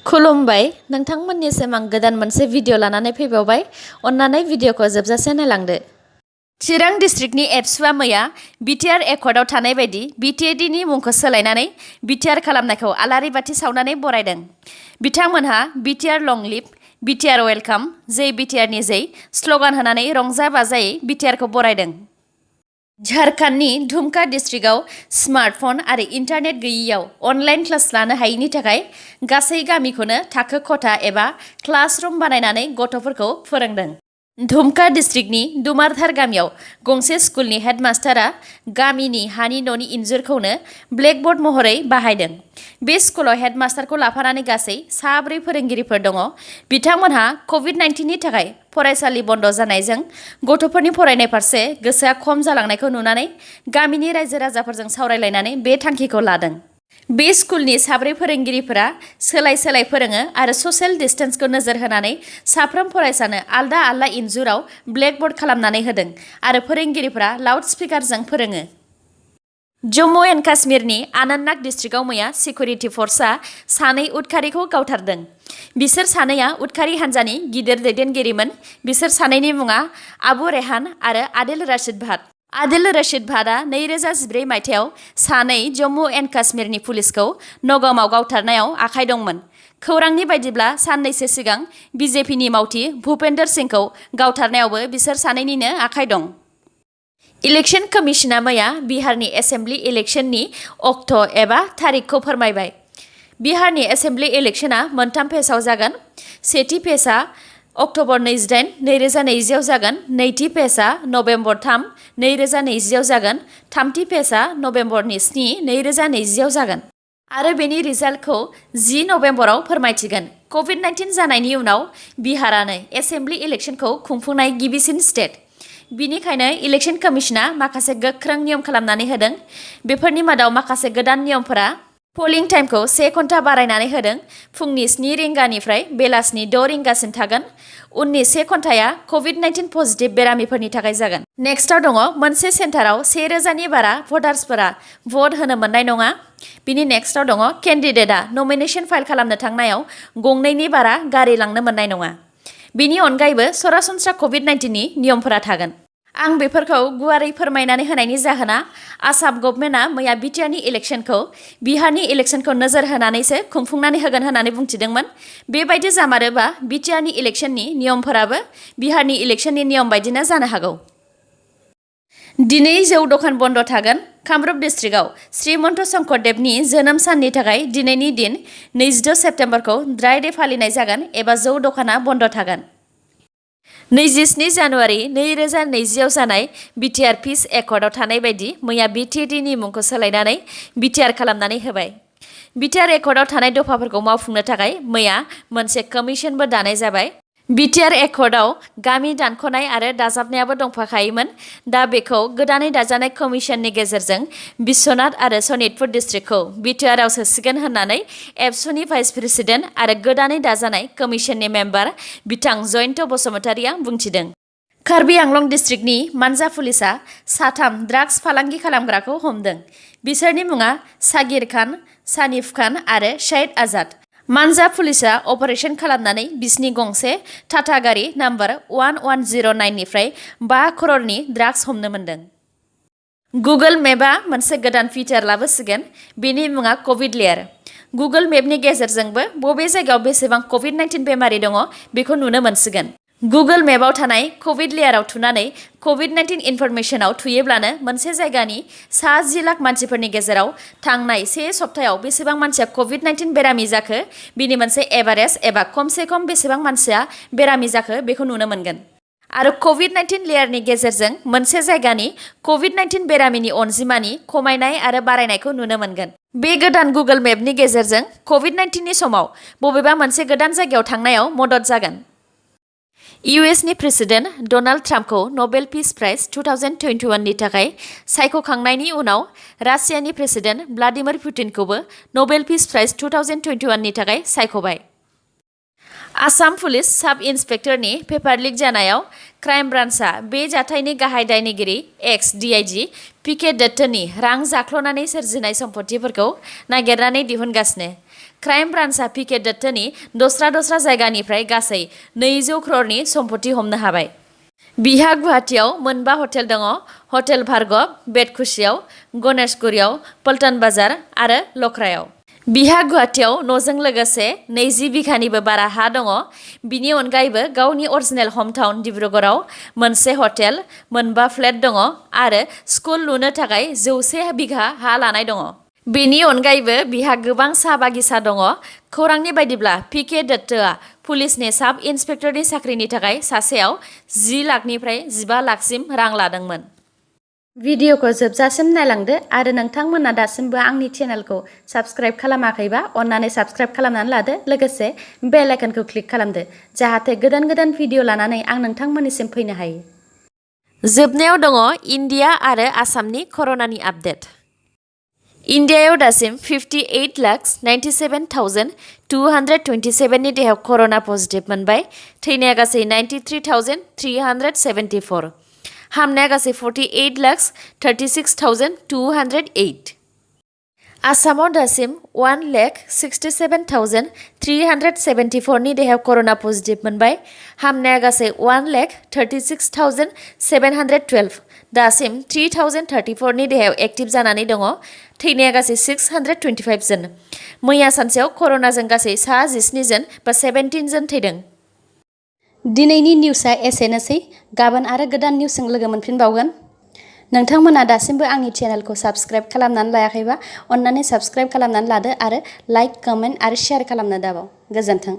खुलुमबाय नोंथांमोननिसिम आं गोदान मोनसे भिडिअ लानानै फैबावबाय अन्नानै भिडिअखौ जोबजासे नायलांदो। चिरां डिस्ट्रिक्टनि एबसुआ मैया BTR एकर्डआव थानाय बायदि BTADनि मुंखौ सोलायनानै BTR खालामनायखौ आलारि बाथि सावनानै बरायदों। बिथांमोनहा BTR लं लिभ BTR वेलकाम जै BTRनि जै स्लगान होनानै रंजा बाजायै BTRखौ बरायदों। झारखन्डनि दुमका डिस्ट्रिक्टआव स्मार्टफन आरो इन्टारनेट गैयैयाव अनलाइन क्लास लानो हायैनि थाखाय गासै गामिखौनो थाखो खथा एबा क्लासरुम बानायनानै गथ'फोरखौ फोरोंदों। दुमका डिस्ट्रिक्टनि दुमारधार गामियाव गंसे स्कुलनि हेडमास्टारा गामिनि हानि न'नि इन्जुरखौनो ब्लेकबर्ड महरै बाहायदों। बे स्कुलाव हेडमास्टारखौ लाफानानै गासै 4 फोरोंगिरिफोर दङ। बिथांमोनहा COVID-19नि थाखाय फरायसालि बन्द जानायजों गथ'फोरनि फरायनाय फारसे गोसोआ खम जालांनायखौ नुनानै गामिनि रायजो राजाफोरजों सावरायलायनानै बे थांखिखौ लादों। बे स्कुलनि 4 फोरोंगिरिफोरा सोलाय सोलाय फोरोङो आरो ससियेल डिस्टेन्सखौ नोजोर होनानै साफ्रोम फरायसानो आलदा आलदा इन्जुराव ब्लेकबर्ड खालामनानै होदों आरो फोरोंगिरिफोरा लाउड स्पिकारजों फोरोङो। जम्मु एन्ड काश्मीरनि आनन्तनाग डिस्ट्रिक्टआव मैया सिकिउरिटि फर्सआ 2 उदखारिखौ गावथारदों। बिसोर 2आ उदखारि हान्जानि गिदिर दैदेनगिरिमोन। बिसोर 2नि मुङा आबु रेहान आरो आदिल रशीद भाट। आदिल रशीद भाटआ 2014 मायथाइयाव 2 जम्मु एन्ड काश्मीरनि पुलिसखौ नगामाव गावथारनायाव आखाइ दंमोन। खौरांनि बायदिब्ला साननैसो सिगां BJPनि मावथि भूपेन्दर सिंहखौ गावथारनायावबो बिसोर 2निनो आखाइ दं। इलेक्शन कमिशना मैया बिहारनि एसेम्बलि इलेक्शननि अक्ट' एबा तारिखखौ फोरमायबाय। बिहारनि एसेम्बलि इलेक्शना 3 फेजआव जागोन। सेथि फेजआ अक्ट'बर 28, 2020 आव जागोन। नैथि फेजआ नबेम्बर 3, 2020 आव जागोन। थामथि फेजआ नबेम्बर 7, 2020 आव जागोन आरो बेनि रिजाल्टखौ 10 नबेम्बराव फोरमायथिगोन। COVID-19 जानायनि उनाव बिहारानो एसेम्बलि इलेक्शनखौ खुंफुंनाय गिबिसिन स्टेट। बिनिखायनो इलेक्शन कमिशना माखासे गोख्रों नियम खालामनानै होदों। बेफोरनि मादाव माखासे गोदान नियमफोरा पलिं टाइमखौ 1 घन्टा बारायनानै होदों। फुंनि 7 रिंगानिफ्राय बेलासिनि 6 रिंगासिम थागोन। उननि 1 घन्टाया COVID-19 पजिटिभ बेरामिफोरनि थाखाय जागोन। नेक्स्टआव दङ मोनसे सेन्टाराव 1000नि बारा भटार्सफोरा भट होनो मोननाय नङा। बिनि नेक्स्टआव दङ केन्डिडेटआ नमिनेशन फाइल खालामनो थांनायाव 2नि बारा गारि लांनो मोननाय नङा। बिनि अनगायैबो सरासनस्रा COVID-19नि नियमफोरा थागोन। आं बेफोरखौ गुवारै फोरमायनानै होनायनि जाहोना आसाम गभर्नमेन्टआ मैया BTRनि इलेक्शनखौ बिहारनि इलेक्शनखौ नोजोर होनानैसो खुंफुंनानै होगोन होननानै बुंथिदोंमोन। बेबायदि जामारोबा BTRनि इलेक्शननि नियमफोराबो बिहारनि इलेक्शननि नियम बायदिनो जानो हागौ। दिनै जौ दखान बन्द थागोन। कामरुप डिस्ट्रिक्टआव श्रीमन्त शंकरदेवनि जोनोम साननि थाखाय दिनैनि दिन 26 सेप्तेम्बरखौ ड्राइ डे फालिनाय जागोन एबा जौ दखाना बन्द थागोन। 27 जानुवारि 2020 आव जानाय BTR पिस एकर्डआव थानाय बायदि मैया BTADनि मुंखौ सोलायनानै BTR खालामनानै होबाय। BTR एकर्डआव थानाय दफाफोरखौ मावफुंनो थाखाय मैया मोनसे कमिशनबो दानाय जाबाय। BTR एकर्डआव गामि दानख'नाय आरो दाजाबनायाबो दंफाखायोमोन। दा बेखौ गोदानै दाजानाय कमिशननि गेजेरजों बिश्वनाथ आरो सनितपुर डिस्ट्रिक्टखौ BTRआव सोसिगोन होननानै एबसुनि भाइस प्रेसिडेन्ट आरो गोदानै दाजानाय कमिशननि मेम्बार बिथां जयन्त बसुमतारीया बुंथिदों। कार्बि आंलं डिस्ट्रिक्टनि मानजा पुलिसआ 3 ड्राग्स फालांगि खालामग्राखौ हमदों। बिसोरनि मुङा सागिर खान, सानिफ खान आरो शहीद आजाद। मानजा पुलिसआ अपारेशन खालामनानै बिसिनि गंसे टाटा गारि नाम्बार 1109 निफ्राय 5 करोड़नि ड्राग्स हमनो मोन्दों। गुगोल मेपआ मोनसे गोदान फिचार लाबोसिगोन। बेनि मुङा कभिड लेयार। गुगोल मेपनि गेजेरजोंबो बबे जायगायाव बेसेबां COVID-19 बेमारि दङ बेखौ नुनो मोनसिगोन। गुगोल मेपआव थानाय कभिड लेयाराव थुनानै COVID-19 इनफरमेशनाव थुयोब्लानो मोनसे जायगानि 10 लाख मानसिफोरनि गेजेराव थांनाय 1 सप्तायाव बेसेबां मानसिया COVID-19 बेरामि जाखो बिनि मोनसे एभारेज एबा खमसे खम बेसेबां मानसिया बेरामि जाखो बेखौ नुनो मोनगोन। आरो COVID-19 लेयारनि गेजेरजों मोनसे जायगानि COVID-19 बेरामिनि अनजिमानि खमायनाय आरो बारायनायखौ नुनो मोनगोन। बे गोदान गुगोल मेपनि गेजेरजों COVID-19नि समाव बबेबा मोनसे गोदान जायगायाव थांनायाव मदद जागोन। US नि प्रेसिडेन्ट डनाल्ड ट्राम्पखौ नबेल पिस प्राइज 2021 नि थाखाय सायख'खांनायनि उनाव रासियानि प्रेसिडेन्ट व्लादिमिर पुतिनखौबो नबेल पिस प्राइज 2021 नि थाखाय सायख'बाय। आसाम पुलिस साब इन्सपेक्टरनि पेपार लिक जानायाव क्राइम ब्रान्चआ बे जाथायनि गाहाय दायनिगिरि एक्स DIG PK दत्तनि रां जाख्ल'नानै सोरजिनाय सम्पथिफोरखौ नागिरनानै दिहुनगासिनो। क्राइम ब्रान्चआ पिके दत्तनि दस्रा जायगानिफ्राय गासै 200 crore सम्पत्ति हमनो हाबाय। बिहा गुवाहाटीआव मोनबा हटेल दङ, हटेल भार्गव, बेतखुसियाव, गणेशगुरियाव, पल्टन बाजार आरो लख्रायाव। बिहा गुवाहाटीआव न'जों लोगोसे 20 बिघानिबो बारा हा दङ। बिनि अनगायैबो गावनि अरिजिनेल हमटाउन डिब्रुगड़आव मोनसे हटेल, मोनबा फ्लेट दङ आरो स्कुल लुनो थाखाय 100 बिघा हा लानाय दङ। बेनि अनगायैबो बिहा गोबां साहा बागिचा दङ। खौरांनि बायदिब्ला पिके दत्तआ पुलिसनि साब इन्सपेक्टरनि साख्रिनि थाखाय सासेयाव 10 लाखनिफ्राय 15 लाखसिम रां लादोंमोन। भिडिअखौ जोबजासिम नायलांदो आरो नोंथांमोना दासिमबो आंनि चेनेलखौ साबस्क्राइब खालामाखैबा अन्नानै साबस्क्राइब खालामनानै लादो, लोगोसे बेल आइकनखौ क्लिक खालामदो जाहाथे गोदान भिडिअ लानानै आं नोंथांमोननिसिम फैनो हायो। जोबनायाव दङ इन्डिया आरो आसामनि कर'नानि आपडेट। इन्डियायाव दासिम 58,97,227 नि देहायाव कर'ना पजिटिभ मोनबाय। थैनाया गासै 93,374। हामनाया गासै 48,36,208। आसामाव दासिम 1,67,374 नि देहायाव कर'ना पजिटिभ मोनबाय। हामनाया गासै 1,36,712। दासिम 3,034 नि देहायाव एक्टिभ जानानै दङ। थैनाया गासै 625 जन। मैया सानसेयाव कर'नाजों गासै 17 जन बा 17 जन थैदों। दिनैनि निउसआ एसेनोसै। गाबोन आरो गोदान निउसजों लोगो मोनफिनबावगोन। नोंथांमोना दासिमबो आंनि चेनेलखौ साबस्क्राइब खालामनानै लायाखैबा अन्नानै साबस्क्राइब खालामनानै लादो आरो लाइक, कमेन्ट आरो शेयार खालामनो दाबाव। गोजोन्थों।